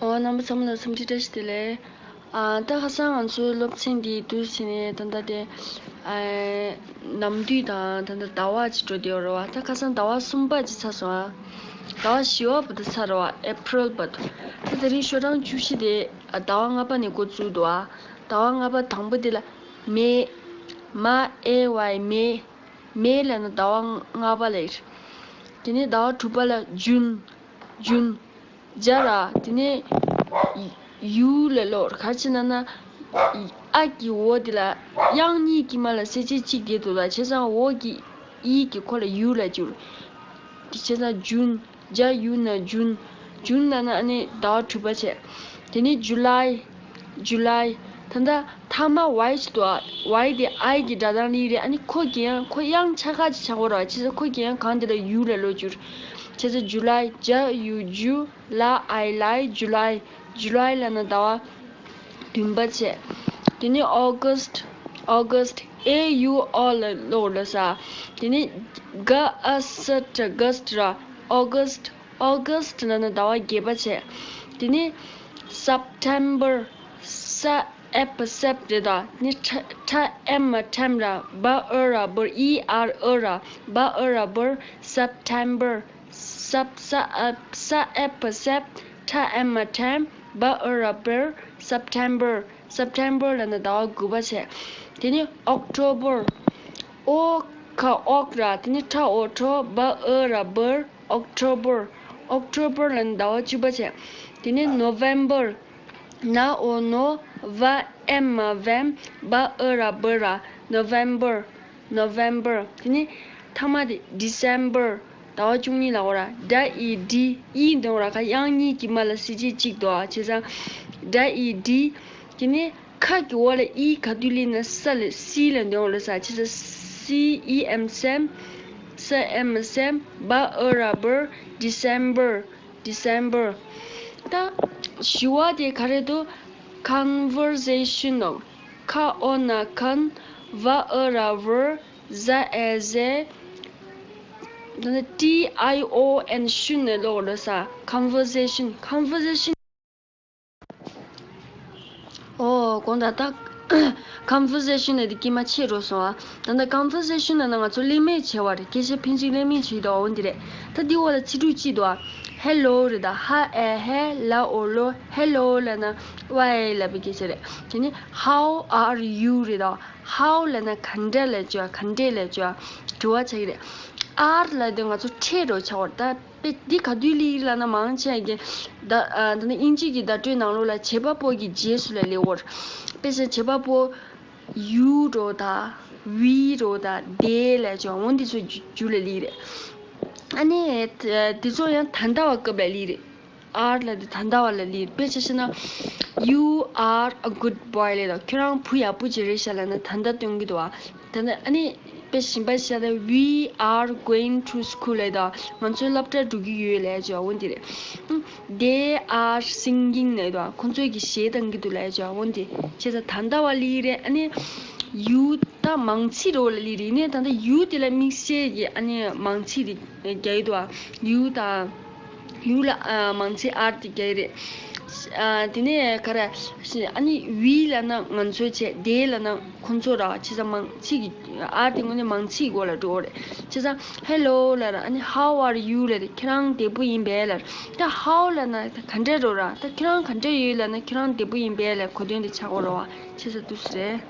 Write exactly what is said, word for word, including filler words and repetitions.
ཨོ། རྣམ་པ་ཚང་མ་ལ་འཚམས་འདྲི་བཀྲ་ཤིས་བདེ་ལེགས། ཨ། ད་ཁ་སང་ང་ཚོའི་སློབ་ཚན་འདི་བསྡུས་ཟིན་ནས་ད་ལྟ་དེ། ཨ། ནམ་དུས་དང་ད་ལྟ་ཟླ་བ་ཅིག་འགྲོ་བསྡད་ཡོད་རེད་བ། ད་ཁ་སང་ཟླ་བ་གསུམ་པ་ཅིག་ཚར་སོང་ཨ། ཟླ་བ་བཞི་པ་བར་དུ་ཚར་རེད་བ། ཨེ་པྲིལ་བར་དུ། ད་དེ་རིང་ཤོག་གྲངས་བཅུ་བཞི་དེ། ཨ། ཟླ་བ་ལྔ་པ་ནས་འགོ་བཙུགས་འདུག་ཨ། ཟླ་བ་ལྔ་པ་དང་པོ་དེ་ལ་མེ། མ་ཨེ་ཝའི་མེ། མེ་ལབ་ན་ཟླ་བ་ལྔ་པ་ལ་ཡིན། དེ་ནས་ཟླ་བ་དྲུག་པ་ལ་ཇུན། ཇུན། ཇ་ར། དེ་ནས་ཡུ་ལ་ལོར་ག་ཅི་ན་ན། ཨ་གི་འོག་དེ་ལ་དབྱངས་གཉིས་ཀྱི་མ་ལ་གསལ་བྱེད་གཅིག་བསྡད་འདུག་ལ། བྱས་ཙང་འོག་གི་ཨི་གི་ཁོ་ལ་ཡུ་ལ་བསྒྱུར། དེ་བྱས་ཙང་ཇུན། ཇ་ཡུ་ན་ཇུན། ཇུན་ལབ་ན་ཨ་ནི་ཟླ་བ་དྲུག་པ་བྱས། དེ་ནས་ཇུ་ལའི། ཇུ་ལའི། ད་ལྟ་མཐའ་མ་ཝའི་ཞིག་འདུག་ཨ། ཝའི་དེ་ཨའི་གི་སྒྲ་གདངས་ལི་རེད། ཨ་ནི་ཁོ་གི་ཡང་ཁོ་དབྱངས་ཆ་ག་ཅིག་ཆགས་པ་རེད་བ། བྱས་ཙང་ཁོ་གི་ཡང་གང་དེ་ལ་ཡུ་ལ་ལོ་བསྒྱུར། བྱས་ཙང་ཇུ་ལའི། ཇ་ཡུ་ཇུ། ལ་ཨའི་ལའི། ཇུ་ལའི། ཇུ་ལའི་ལབ་ན་ཟླ་བ་བདུན་པ་བྱས། དེ་ནས་ཨོ་གསྟ། ཨོ་གསྟ། ཨེ་ཡུ་ཨོ་ལ་ལོ་ལ་ས། དེ་ནས་ག་ཨ་སི་ཊ། གསྟ་ར། ཨོ་གསྟ། ཨོ་གསྟ་ལབ་ན་ཟླ་བ་བརྒྱད་པ་བྱས། དེ་ནས་སེབ་ཊེམ་བར། ས་ཨེ་པ་སེབ་རེད་ད། ནི་ཁྲ་ཁྲ་ཨེ་མ་ཊེམ་ར། བ་ཨ་ར་བར། ཨི་ཨར་ཨ་ར། བ་ཨ་ར་བར། སེབ་ཊེམ་བར། སེབ། ས་ཨེ། ས་ཨེ་པ་སེབ། ཁྲ་ཨེ་མ་ཊེམ། བ་ཨ་ར་བར། སེབ་ཊེམ་བར། སེབ་ཊེམ་བར་ལབ་ན་ཟླ་བ་དགུ་པ་བྱས། དེ་ནས་ཨོག་ཊོ་བར། ཨོ་ག་ཨོག་ར། དེ་ནས་ཁྲ་འོག་ཁྲོ། བ་ཨ་ར་བར། ཨོག་ཊོ་བར། ཨོག་ཊོ་བར་ལབ་ན་ཟླ་བ་བཅུ་པ་བྱས། དེ་ནས་ནོ་ཝེམ་བར། ན་འོག་ནོ། བ་ཨེ་མ་ཝེམ། བ་ཨ་ར་བ་ར། ནོ་ཝེམ་བར། ནོ་ཝེམ་བར། དེ་ནས་མཐའ་མ་དེ་ཌི་སེམ་བར། ཟླ་བ་བཅུ་གཉིས་ལ་འོ་ར། ཌ་ཨི་ཌི། ཨི་འདོན་ར་ཁ་དབྱངས་གཉིས་ཀྱི་མ་ལ་གསལ་བྱེད་གཅིག་འདུག་ཨ། བྱས་ཙང་ཌ་ཨི་ཌི། དེ་ནས་ཁ་གི་འོག་ལ་ཨི་ག་དུས་སླེབས་ན་ས་ལ་སི་ལ་འདོན་འོ་ལ་ས། བྱས་ཙང་སི་ཨི་ཨེམ་སེམ། ས་ཨེ་མ་སེམ། བ་ཨ་ར་བར། ཌི་སེམ་བར། ཌི་སེམ་བར། ད་བཞི་པ་དེ་ག་རེ་འདུག་ཀོན་ཝར་སེ་ཤན་ནོ། ཁ་འོག་ན་ཀོན། ཝ་ཨ་ར་ཝར། ཟ་ཨེ་ཟེ། ད་ནི་ཊི་ཨའི་ཨོ་ཨེན་ཤུན་ནས་ཀློག་རེད་ས། ཀོན་ཝར་སེ་ཤན། ཀོན་ཝར་སེ་ཤན། ཨོ། དགོངས་དག་ད། ཀོན་ཝར་སེ་ཤན་ལབ་དེ་སྐྱེས་མ་ཆེ་འགྲོ་སོང་ཨ། ད་ལྟ་ཀོན་ཝར་སེ་ཤན་ལབ་ན་ང་ཚོ་གླེང་མོལ་བྱས་པ་རེད། སྐད་ཆ་ཕན་ཚུན་གླེང་མོལ་བྱེད་ཀྱི་འདུག་ཨ། འོ་འདི་རེད། ད་འདི་འོག་ལ་ཚིག་གྲུབ་གཅིག་འདུག་ཨ། ཧེ་ལོ་རེད་ད། ཧ་ཨེ་ཧེ། ལ་ཨོ་ལོ། ཧེ་ལོ་ལབ་ན་ཝའི་ལབ་པའི་སྐད་ཆ་རེད། དེ་ནི་How are you རེད་ད། How ལབ་ན་ག་འདྲ་ལབ་བྱ། ག་འདྲས་ལབ་བྱ། དྲི་བ་ཆགས་ཀྱི་རེད། Are ལབ་དེ་ང་ཚོ་ཕྲད་འགྲོ་ཆགས་པ་རེད་ད། དཔེ་འདི་ག་དུས་སླེབས་ལབ་ན་མང་ཆེ་གི་ད། ཨ། ད་ནི་དབྱིན་ཇི་གི་བརྡ་སྤྲོད་ནང་ལོགས་ལ་བྱེད་པ་པོ་གི་རྗེས་སུ་ལ་སླེབས་པ་རེད། དཔེ་ཆ་བྱེད་པ་པོ་you འགྲོ་ད། we འགྲོ་ད། they ལབ་བྱ། འོ་འདི་ཚོ་རྒྱུ་རྒྱུ་ལ་སླེབས་རེད། ཨ་ནི་དེ་ཚོ་ཡང་ད་ལྟ་བ་སྐབས་ལ་སླེབས་རེད། Are ལབ་དེ་ད་ལྟ་བ་ལ་སླེབས། དཔེ་ཆ་བཤད་ན། You are a good boy ལབ་དང་། ཁྱོད་རང་བུ་ཡག་པོ་ཅིག་རེད་ཤག་ལབ་ན་ད་ལྟ་སྟོན་གྱི་འདུག་བ། ད་ལྟ་ཨ་ནི་དཔེ་གཞན་པ་བཤད་ན། We are going to school ལབ་དང་། ང་ཚོ་སློབ་གྲྭར་འགྲོ་གི་ཡོད་ལབ་བྱ། འོ་འདི་རེད། They are singing ལབ་དང་། ཁོ་ཚོས་ཀྱི་གཞས་གཏང་གི་འདུག་ལབ་བྱ། འོ་འདི་བྱས་ཙང་ད་ལྟ་བ་སླེབས་རེད། ཨ་ནི་you ད་མང་ཚིག་རོ་ལ་ལི་རི་ནས་ད་ལྟ་you དེ་ལ་དམིགས་བསལ་གྱི་ཨ་ནི་མང་ཚིག་དེ་རྒྱག་གི་འདུག་ཨ། you དང་you ལ་ཨ་མང་ཚིག་are དེ་རྒྱག་གི་རེད། ཨ། དེ་ནས་ག་རེ། ཨ་ནི་we ལབ་ན་ང་ཚོ་བྱས། they ལབ་ན་ཁོ་ཚོ་ར། བྱས་ཙང་མང་ཚིག་གི་are དེ་དངོས་གནས་མང་ཚིག་གི་སྒོ་ལ་འགྲོ་གི་རེད། བྱས་ཙང་hello ལབ་ར། ཨ་ནི་how are you ལབ་རེད། ཁྱེད་རང་བདེ་པོ་ཡིན་པས་ལབ་རེད། ད་how ལབ་ན་ད་ག་འདྲས་རོ་ར། ད་ཁྱེད་རང་ག་འདྲས་ཡོད་ལབ་ན་ཁྱེད་རང་བདེ་པོ་ཡིན་པས་ལབ་གོ་དོན་དེ་ཆགས་གོ་རོ་བ། བྱས་ཙང་འདུག་སེ་རེད།